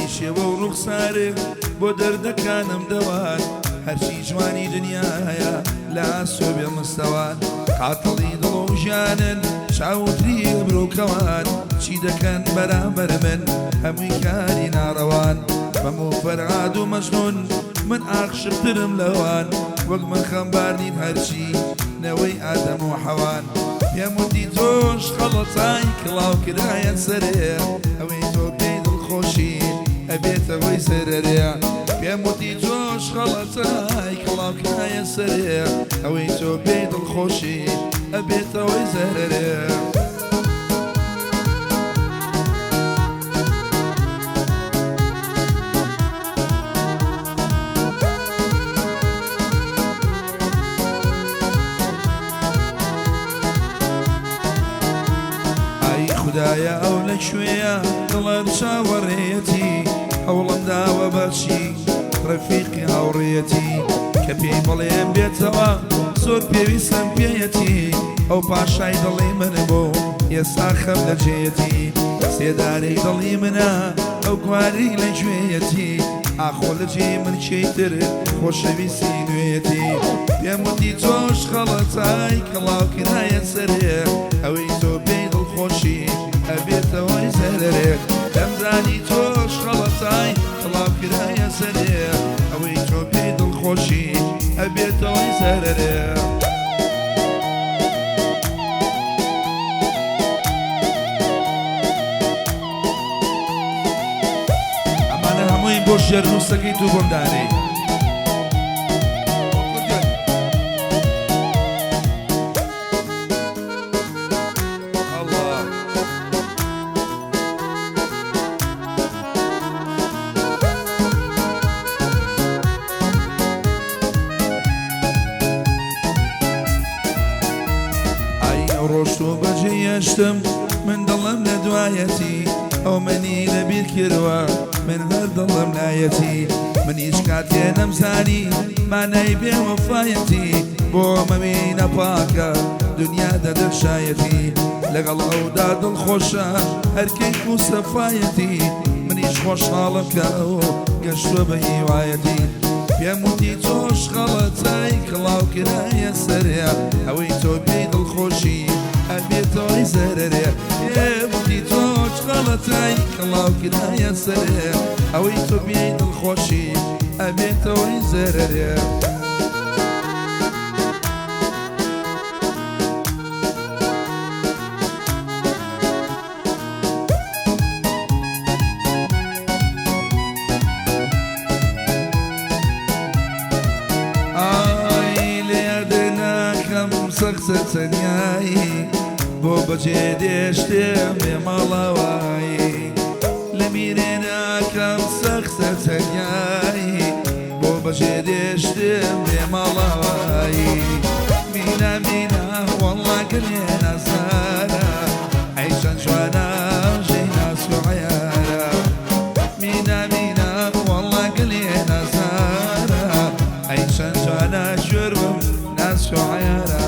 ئەی شێوە و ڕوخسارت بۆ دەردەکانم دەوان، هەرچی جوانی دنیایە لە ئاسۆ بێ مستەوان. قاتڵی دڵ و ژیانن چاوتری ئەبرۆ و کەوان، چی دەکەن بەرامبەر من هەمووی کاری ناڕەوان. مەم و فەرهاد و مەجنون من عاشقترم لەوان، وەک من خەمبار نین هەرچی نەوەی ئادەم و حەوان. پێم وتی تۆش خەڵەتای کڵاو کرایە سەرێ، ئەوەی تۆ پێی دڵخۆشی ئەبێتە هۆی زەرەرێ. پێم وتی تۆش خەڵەتای کڵاو کرایە سەرێ، ئەوەی تۆ پێی دڵخۆشی ئەبێتە هۆی زەرەرێ. ئای خودایە ئەو لە کوێیە دڵم چاوەڕێیەتی، هەوڵم داوە بەچی ڕەفیقی هاوڕێیەتی، کە پێی بڵێم بێتەوە زۆر پێویستم پێیەتی، ئەو پاشای دڵی من بوو ئێستا خەم لە جێیەتی، سێدارەی دڵی منە ئەو گواری لە گوێیەتی، ئاخۆ لە جێی من کێی تر خۆشەویستی نوێیەتی. پێم وتی تۆش خەڵەتای کڵاو کرایە سەرێ، ئەوەی تۆ پێی دڵخۆشی ئەبێتە هۆی زەرەرێ. دەمزانی تۆش خەڵەتای کڵاو کرایە سەرێ، ئەوەی تۆ پێی دڵخۆشی ئەبێتە هۆی زەرەرێ. ئەمانە هەمووی بۆ شێرنووسەکەی تو بۆم دانێی. ئەڵا. ئای ئەو ڕۆژ تۆ بەجێ هێشتم من دڵم لە دوایەتی، ئەو منی لەبیر کردوە من هەر دڵم لایەتی، من هیچ کاتێ نەمزانی مانای بێ وەفایەتی، بۆ مەوینە پاکە دنیا دەدەن شایەتی، لەگەڵ ئەودا دڵخۆشە هەر کەیف و سەفایەتی، منیش خۆشحاڵم کە ئەو گەشتوە بە هیوایەتی. پێم وتی تۆش خەڵەتای کڵاو کرایە سەرێ، ئەوەی تۆ پێی دڵخۆشی ئەبێتە هۆی زەرەرێ. پێم وتی تۆش خەڵەتای کڵاو کرایە سەرێ، ئەوەی تۆ پێی دڵخۆشی ئەبێتە هۆی زەرەرێ. ئای لێ ناکەم سەختە تەنیایی، بۆ بەجێ دێشتێم بێ ماڵەوایی. لە بیرێ ناکەم سەختە تەنیایی، بۆ بەجێ دێشتێم بێ ماڵەوایی. مینا مینا وەڵڵا گەلێ نازدارە، ئەی چەند جوانە ژەی ناز و عەیارە. مینا مینا وەڵڵا گەلێ نازدارە، ئەی چەند جوانە کوێر بم ناز و عەیارە.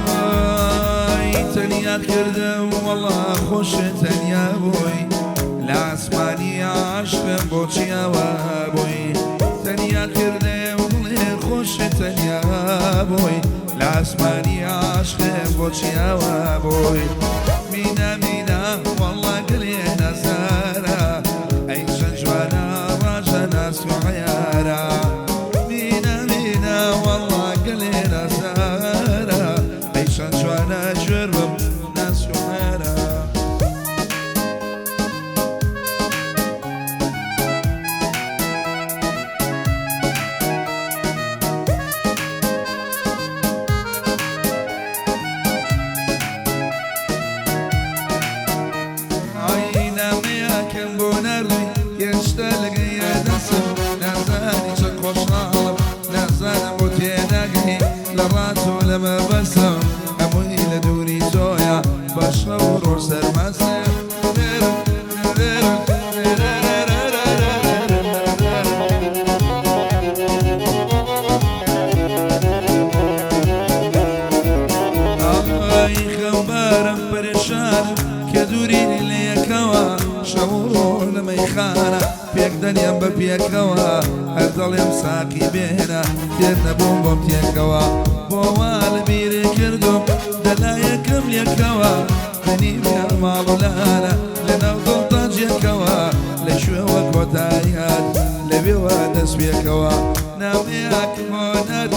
ئای تەنیات کردم وەڵا خۆش تەنیا بووی، لە ئاسمانی عاشقم بۆچی ئاوا بووی. تەنیات کردم بڵێ خۆش تەنیا بووی، لە ئاسمانی عاشقم بۆچی ئاوا بووی. مینا مینا وەڵا گەلێ نازدارە، ئەی چەند جوانە ڕاژە ناز و عەیارە. مینا مینا وەڵا گەلێ نازدارە، ئەی چەند جوانە کوێر بم ناز و عەیارە. ئای نامەیەکم بۆ ناردووی لە ڕاز و لە مەبەسم هەمووی لە دووری تۆیە بە شەو و ڕۆژ سەرمەستم. ئای خەمبارم پەرێشانم کە دوورین لە یەکەوە شەو و ڕۆژ لە مەیخانە پێک دەنێم بە پێکەوە هەر دەڵێم ساقی بێنە تێر نەبووم بۆم تێکەوە بۆ وا لە بیرێ کردوم دەلایەکم لێکەوە منی بێ ماڵ و لانە لە ناو دڵتا جێکەوە لە کوێوە کۆتایی هات لەوێوە دەست پێکەوە نامەیەکم بۆ نارد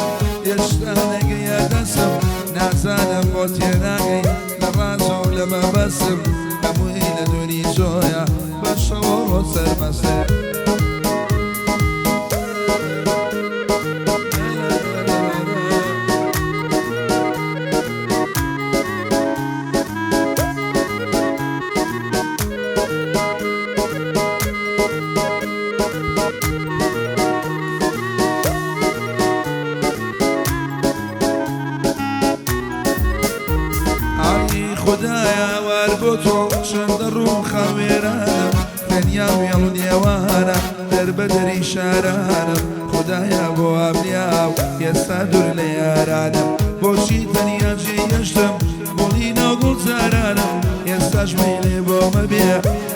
هێشتا نەگەیە دەستم نازانم بۆ تێناگەی لە ڕاز و لە مەبەستم هەمووی لە دووری تۆیە بە شەو و ڕۆژ سەرمەستم. ئای خودایە وار بۆ تۆ چەندە ڕووم خاوێرانم تەنیا وێڵ و نێوانە دەربەدەری شارانم خودایە بۆ ئەمنیاو ئێستا دوور لە یارانم بۆچی تەنیا جێیەشتم گوڵی ناو گوڵزارانم ئێستاش مەیلێ بۆ مەبێ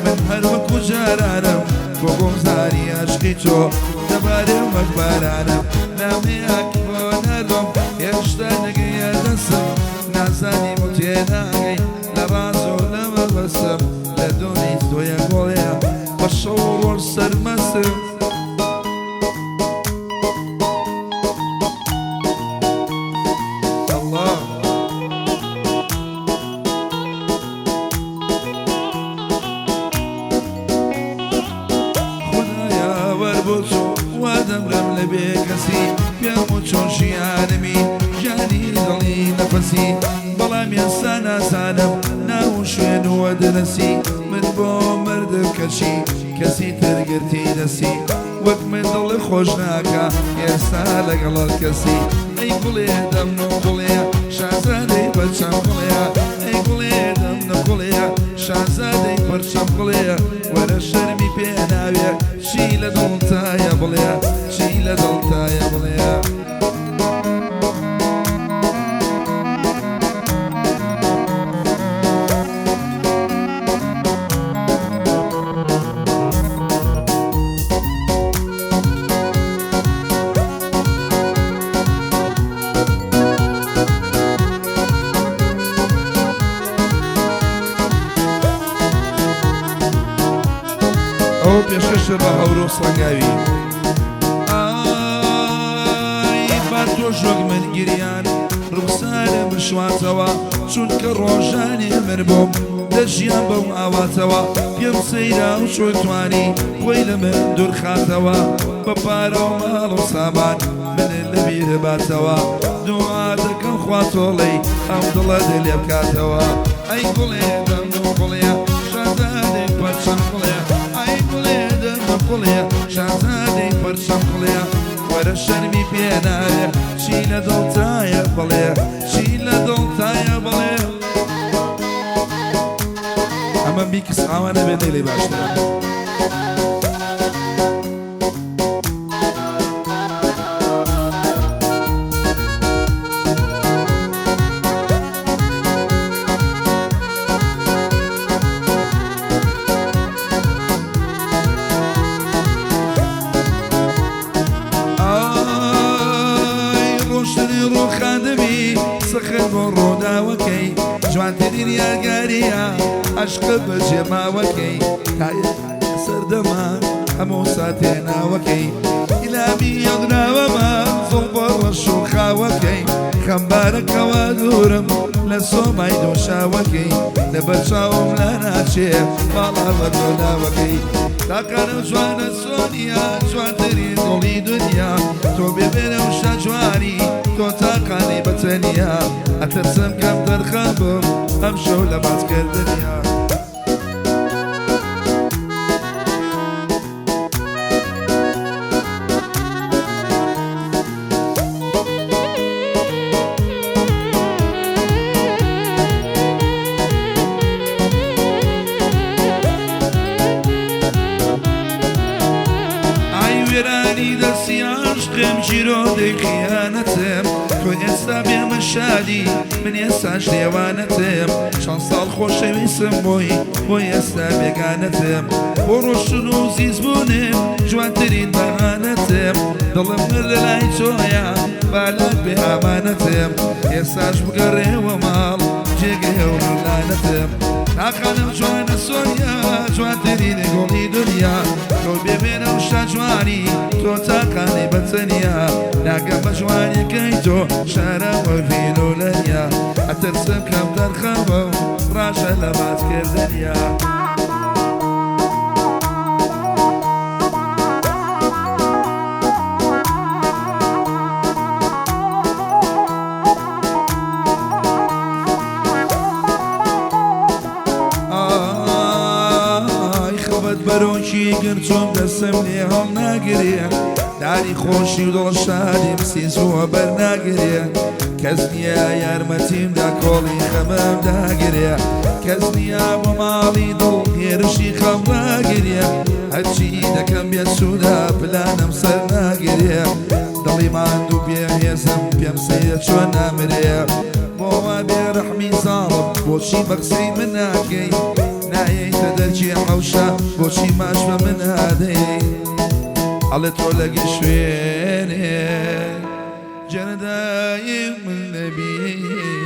من هەر وەکو جارانم بۆ گوڵزاری عەشقی تۆ دەبارێم وەک بارانم نامەیەک بۆ ناردم هێشتا نەگەیە دەستم نازانی بۆ تێناگەی لە ڕاز و لە مەبەستم لە دۆنی تۆیە گوڵێ بە شەو و ڕۆژ سەرمەستم. ئەڵڵا. خودایا وەر بۆ تۆ وا دەمرم لە بێکەسی پێم و چۆن ژیانمی ژیانی دڵی نەفەسی بەڵام ئێستا نازانم ناو و شوێن و ئەدرەسی من بۆ مردم کەچی کەسی تر گرتی دەستی وەک من دڵ خۆش ناکا ئێستا لەگەڵ کەسی ئەی گوڵێ دەم نوقڵێ شازادەی پەرچەم گوڵێ ئەی گوڵێ دەم نوقڵێ شازادەی پەرچەم گوڵێ وەرە شەرمی پێ ناوێ چی لە دڵتایە بڵێ چی لە دڵتایە بڵێ. ئەوە پێشکەشە بە هەورۆ سەنگاوی. ئای با تۆش وەک من گریان ڕوخسارم بشواتەوە چونکە ڕۆژانێ من بووم دەژیام بەو ئاواتەوە پێم سەیرە ئەو چۆن توانی خۆی لە من دوورخاتەوە بە پارە و ماڵ و سامان منت لەبیر باتەوە دوعا دەکەم خوا تۆڵەی ئەم دڵە لێ بکاتەوە ئەی گوڵێ دەم گوڵێ شازادەی پەرچەم گوڵێ ئەی گوڵێ دەم گوڵێ شازادەی پەرچەم گوڵێ وەرە شەرمی پێ ناوێ چی لە دڵتایە بڵێ چی لە دڵتایە بڵێ ئەمە mix ئاوا نەبێ نەیڵێ باشترە. ئای ڕۆشتنی ڕووخاندمی سەخت بۆ ڕووداوەکەی جوانترین یادگاریە عەشقە بەجێماوەکەی تا سەردەمە هەموو ساتێ ناوەکەی ئیلامی یەڵراوەمە زوڵبە ڕەش و خاوەکەی خەمبارەکەوە دوورم لە سۆمای دۆشاوەکەی لەبەر چاوم لا ناچێ باڵا بە دۆلاوەکەی تاقانە و جوانە سۆنیا جوانترین گوڵی دنیا تۆ بێ وێنە و شاجوانی تۆ تاقانەی بە تەنیا ئەترسم کەم دەرخەم بم ئەمشەو لە ماچکردنیا. یەکانەتم. تۆ ئێستا بێ من شادی، من ئێستاش لێوانەتم. چەند ساڵ خۆشەویستم بۆی، بۆ ئێستا بێگانەتم. بۆ ڕۆشتن و زیزبوونم جوانترین بەهانەتم. دڵم هەر لە لای تۆیە، با لات بێ ئامانەتم. ئێستاش بگەڕێوە ماڵ، جێگەی ئەو لانەتم. تاقانم جوانە سۆنیا، جوانترین گوڵی دنیا. تۆ بێ وێنە و شاجوانی، تۆ تاقانەی بەتەنیا. ناگەم بە جوانیەکەی تۆ، شارەوە ڤین و لەنیا. ئەترسم کەم دەرخەمە و ڕاژە لە ماچکردنیا. ئای خەبەت بەرۆکی گرتۆم، دەستم لێ هەڵناگرێ. داری خۆشی و دڵشادیم سیزووە بەرناگرێ. کەس نییە یارمەتیمدا کۆڵی خەمم داگرێ. کەس نییە بۆ ماڵی دڵ هێرشی خەم ڕاگرێ. هەرچی دەکەم بێسوودە، پلانم سەر ناگرێ. دڵی ماندوو بێهێزم، پێم سەیرە چۆن نامرێ. بۆ وا بێڕەحمی زاڵم، بۆچی بە قسەی من ناکەی؟ نایەیتە دەرکی حەوشە، بۆچی ماچ بە من ئادەی؟ ئەڵێ تۆ لەگە شوێنێ جەنەدای من دەبی.